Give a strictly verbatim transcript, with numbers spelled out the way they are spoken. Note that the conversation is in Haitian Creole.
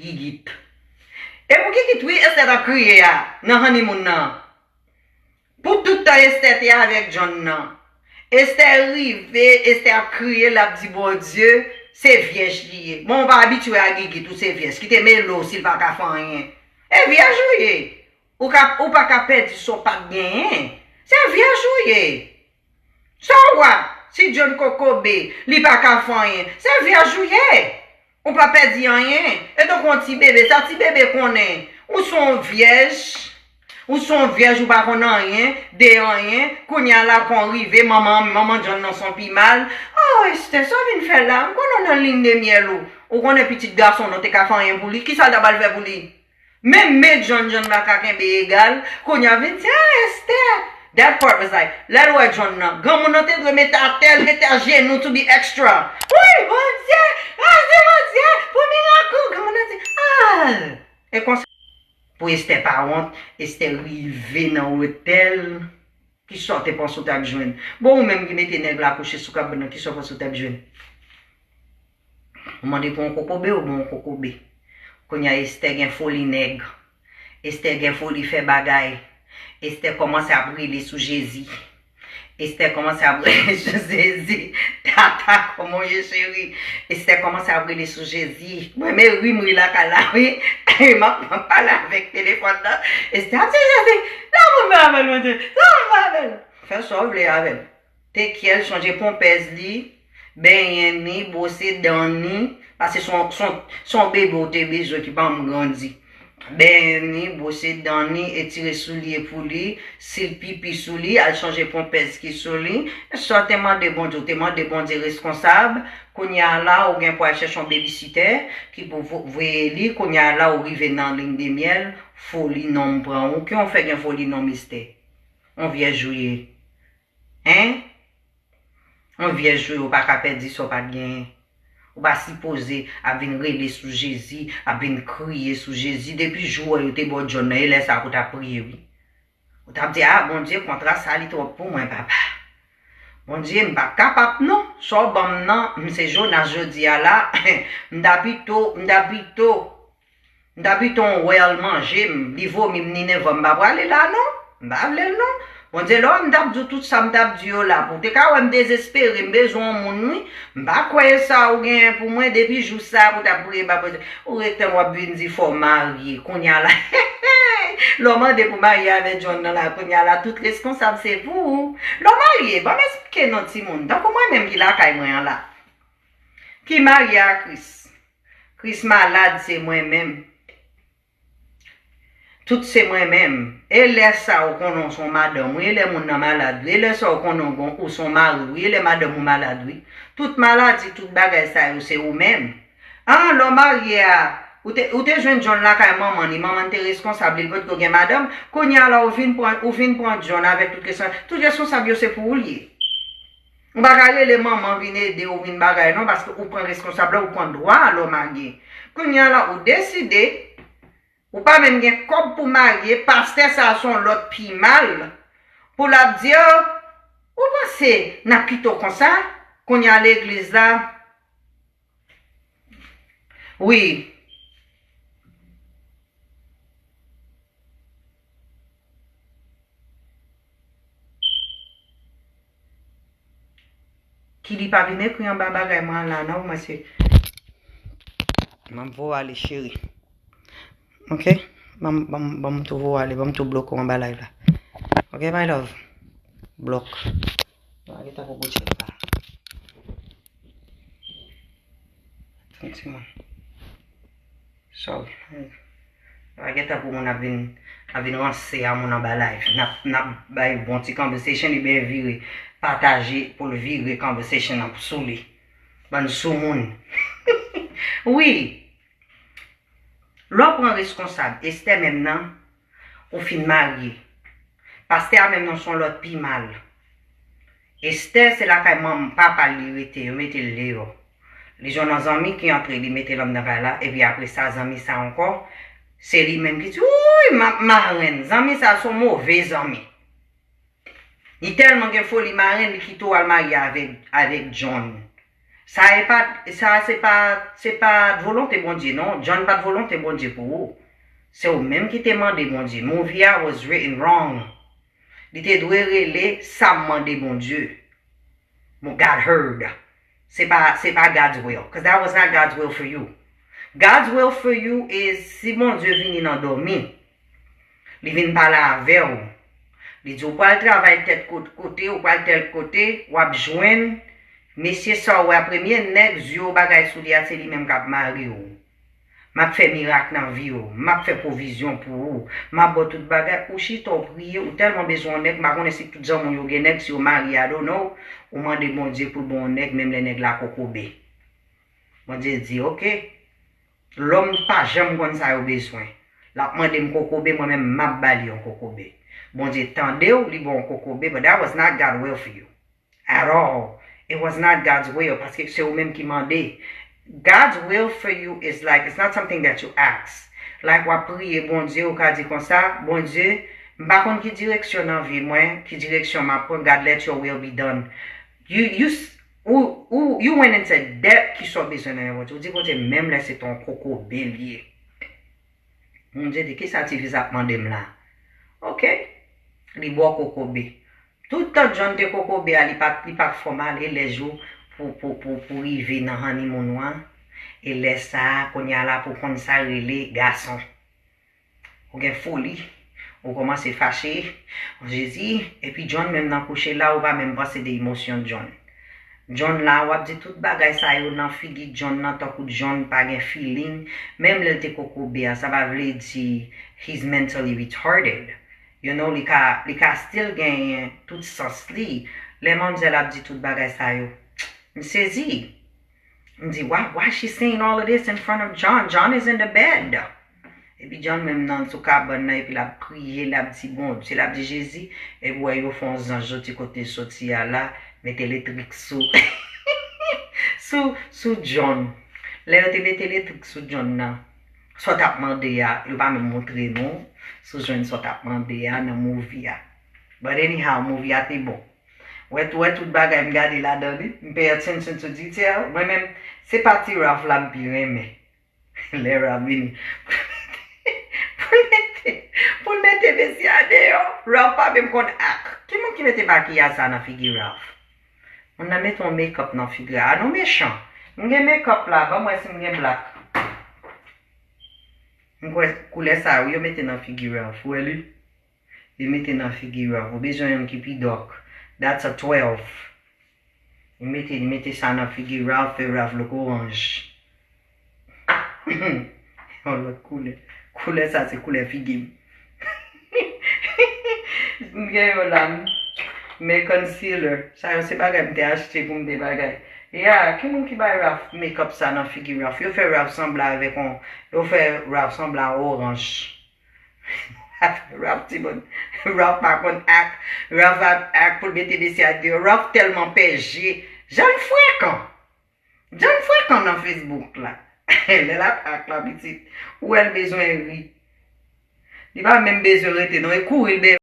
Gigit. E pou Gigit, wi, Esther t ap kriye a, nan honeymoon nan. Pou tout tan Esther te avèk John nan. Esther rive, Esther ap kriye, l ap di, Bondye, se vyèj li ye. Bon, ou pa abitye a Gigit, ou se vyèj. Kite mele w si l pa ka fè anyen. E vyèj ou ye. Ou ka, ou pa ka pèdi sa w pa t genyen. Se vyèj ou ye. Sa w wè? Si John kokobe, li pa ka fè anyen. Se vyèj ou ye. Ou pa pèdi anyen. E tankou yon ti bebe, sa ti bebe konnen. Ou se yon vyèj. Ou se yon vyèj, ou pa konn anyen de anyen. Kounye a la, kon rive, manman, manman John nan se yon pi mal. Oh, Esther, sa w vin fè la? M konnen w nan liy de myèl ou. Ou konnen pitit gason w nan te ka fè anyen pou li. Kisa l ta pral fè pou li? Menm men John, John pa ka kenbe egal. Kounye a vin di, ah, Esther. That part was like, lè l wè John nan, granmoun nan te dwe mete atè, l mete ajenou to be extra. Wi, Bondye, mèsi Bondye, pou mirak ou. Granmoun nan di, ah. E konsa, pou Esther pa wont, Esther rive nan otèl. Kisa w te panse w t ap jwenn? Bon, ou menm ki mete nèg la kouche sou kabrit nan, kisa w panse w t ap jwenn? Ou mande pou yon kokobe, ou ban yon kokobe. Kounye a Esther gen foli nèg. Esther gen foli fè bagay. Esther kòmanse ap rele sou Jezi. Esther kòmanse ap rele sou Jezi. Tata, kòman w ye, cheri? Esther kòmanse ap rele sou Jezi. Mwen, men ri m ri lakay la, wi. M ap pale avèk telefòn nan. Esther ap di, Jezi, sa pou m fè avè l, Bondye? Sa pou m fè avè l? Fè sa w vle avè l. Te kyèl, chanje ponpèz li, benyen ni, bwose dan ni, paske se yon, se yon, se yon bebe w te bezwen ki pa janm grandi. Benyen ni, bwose dan ni, etire soulye pou li, si l pipi sou li, al chanje ponpèz ki sou li. Sa w te mande Bondye, w te mande Bondye reskonsab, kounye a la, ou gen pou al chèche yon bebisitè ki pou vo-, voye li, kounye a la, ou rive nan liy de myèl, foli nonm pran ou. Ki yon fè gen foli nonm, Esther? Yon vyèj ou ye. Hein? Yon vyèj ou ye, ou pa ka pèdi sa w pa t genyen. Ou pa sipoze ap vin rele sou Jezi, ap vin kriye sou Jezi. Depi jou w wè yo te ba w John nan, e lè sa a pou w t ap priye, wi. Ou t ap di, ah, Bondye, kontra sa li twòp pou mwen, papa. Bondye, m p ap kapab, non. Sa w ban m nan, m se Jonas jodi a la. M ta pito, m ta pito. M ta pito yon whale manje m, li vomi m ni nèvan, m pa prale la non. M pa vle l non. Bondye, lè w wè m t ap di w tout sa m t ap di yo la, pou w te ka wè m dezespere, m bezwen yon moun wi. M pa kwè e sa ou genyen pou mwen depi jou sa pou w t ap priye ba Bondye. Ou ret tan w ap vin di fò w marye. Kounye a la, lè w mande pou w marye avè John nan la, kounye a la, tout reskonsab se pou ou. Lè w marye, ban m esplike non timoun, tankou mwen menm ki lakay mwen an la, ki marye a Kris. Kris malad, se mwen menm. Tout se mwen menm. E lè sa ou konnen w se yon madanm, wi, e lè moun nan malad, wi, e lè sa ou konnen w gon, ou se yon mari, wi, e lè madanm ou malad, wi. Tout maladi, tout bagay sa yo, se ou menm. An, lè w marye a, ou te, ou te jwenn John lakay manman li, manman li te reskonsab li, li potko gen madanm. Kounye a la, ou vin pran, ou vin pran John avèk tout reskonsab. Tout reskonsab yo, se pou ou l ye. Ou pa ka rele manman vin ede w vin bagay non, paske ou pran reskonsab la, ou pran dwa a lè w marye. Kounye a la, ou deside, ou pa menm gen kòb pou marye, pastè sa a se yon lòt pi mal, pou l ap di, oh, ou panse n ap kite w konsa? Kounye a legliz la, wi. Ki li pa vin ekri anba bagay mwen an la non, mwen se. Ban m voye w ale, cheri. Ok? Ban m, ban m, ban m tou voye w ale, ban m tou bloke w anba live la. Ok, my love? Blòk. Mwen gentan pou bout chèz la. Tann timoun. Sorry. Pa gen tan pou moun ap vin, ap vin ranse a moun anba live. N ap, n ap bay bon ti conversation, li byen vire. Pataje pou l vire conversation an sou li. Bann soumoun. Wi. Lè w pran reskonsab, Esther menm nan, ou fin marye. Pastè a menm nan se yon lòt pi mal. Esther se lakay manman papa l li rete, yo mete l deyò. Li jwenn yon zanmi ki antre, li mete l anndan kay la, epi apre sa, zanmi sa ankò, se li menm ki di, wouy, m ap marenn. Zanmi sa se yon move zanmi. Li tèlman gen foli marenn, li kite w al marye avèk, avèk John. Sa e pa, sa se pa, se pa volonte Bondye, non. John pa t volonte Bondye pou ou. Se ou menm ki te mande Bondye. Movie a was written wrong. Li te dwe rele Sa m mande Bondye. Bon, God heard. Se pa, se pa God's will. Because that was not God's will for you. God's will for you is si Bondye vini nan dòmi. Li vin pale avè w. Li di w pral travay tèt kote, ou pral tèl kote, w ap jwenn mesye sa w wè a premye nèg zye w bagay sou li a se li menm k ap mare w. M ap fè mirak nan vi w, m ap fè pwovizyon pou ou, m ap ba w tout bagay, ou chita w priye, ou tèlman bezwen yon nèg, m pa konnen si tout zanmi w yo gen nèg, si yo marye, I don't know, ou mande Bondye pou l ba w yon nèg, menm lè nèg la kokobe. Bondye di, oke, lòm pa janm konn sa yo bezwen. L ap mande m kokobe, mwen menm m ap ba li yon kokobe. Bondye tande w, li ba w yon kokobe, but that was not God will for you. At all. It was not God's will, paske se ou menm ki mande. God's will for you is like, it's not something that you ask. Like w ap priye Bondye, ou ka di konsa, Bondye, m pa konn ki direksyon nan vi mwen, ki direksyon m ap pran, God, let your will be done. You, you, s- ou, ou, you went into debt ki sa w bezwen nan men Bondye. Ou di Bondye, menm lè se te yon kokobe l ye. Bondye di, kisa Tivis ap mande m la? Oke. Li ba w kokobe. Toutan John te kokobe a, li pa t, li pa t fè w mal, e lè jou pou, pou, pou, pou rive nan honeymoon ou an, e lè sa a, kounye a la pou konn sa rele gason. Ou gen foli, ou kòmanse fache, Jezi, epi John menm nan kouche la, ou pa menm panse de emosyon John. John la, w ap di tout bagay sa yo nan figi John nan, tankou John pa gen feeling, menm lè l te kokobe a, sa pa vle di he's mentally retarded. You know, li ka, li ka still genyen tout sans li. Lè manmzèl ap di tout bagay sa yo, m sezi. M di, why, why she saying all of this in front of John? John is in the bed. Epi John menm nan sou kabann nan, epi l ap priye, l ap di Bondye, l ap di Jezi, epi wè yo fè yon zanj soti kote l soti a la, mete letrik sou, sou, sou John. Lè yo te mete letrik sou John nan, sa w t ap mande a, yo pa menm montre nou, si w jwenn sa w t ap mande a nan movie a. But anyhow, movie a te bon. Wè, wè tout bagay m gade ladan li, m pay attention to detail. Mwen menm, se pati Ralph la m pi renmen. Lè Ralph vini. Pou l mete, pou l mete mesye a deyò, Ralph pa menm konn ak. Ki moun ki mete makiyaj sa nan figi Ralph? Moun nan mete yon makeup nan figi a. A nou mechan. M gen makeup la, ban m wè si m gen black. M kwè koulè sa yo mete nan figi Ralph. Ou wè li? Li mete nan figi Ralph. Ou bezwen youn ki pi dòk. That's a twelve. Li mete, li mete sa nan figi Ralph, fè Ralph look oranj. Yon lòt koulè. Koulè sa se koulè figi m. M gen yo la, m, men concealer. Sa yo se bagay m te achte pou m te bagay. Ya, ki moun ki bay Ralph makeup sa nan figi Ralph? Yo fè Ralph sanble avèk yon, yo fè Ralph sanble a oranj. Ralph ti moun. Ralph pa konn ak. Ralph ap ak pou l mete mesye a deyò. Ralph tèlman pè je. Jan l frekan. Jan l frekan nan Facebook la. Lè l ap ak la pitit. Ou wè l bezwen ri. Li pa menm bezwen rete non. E kouri l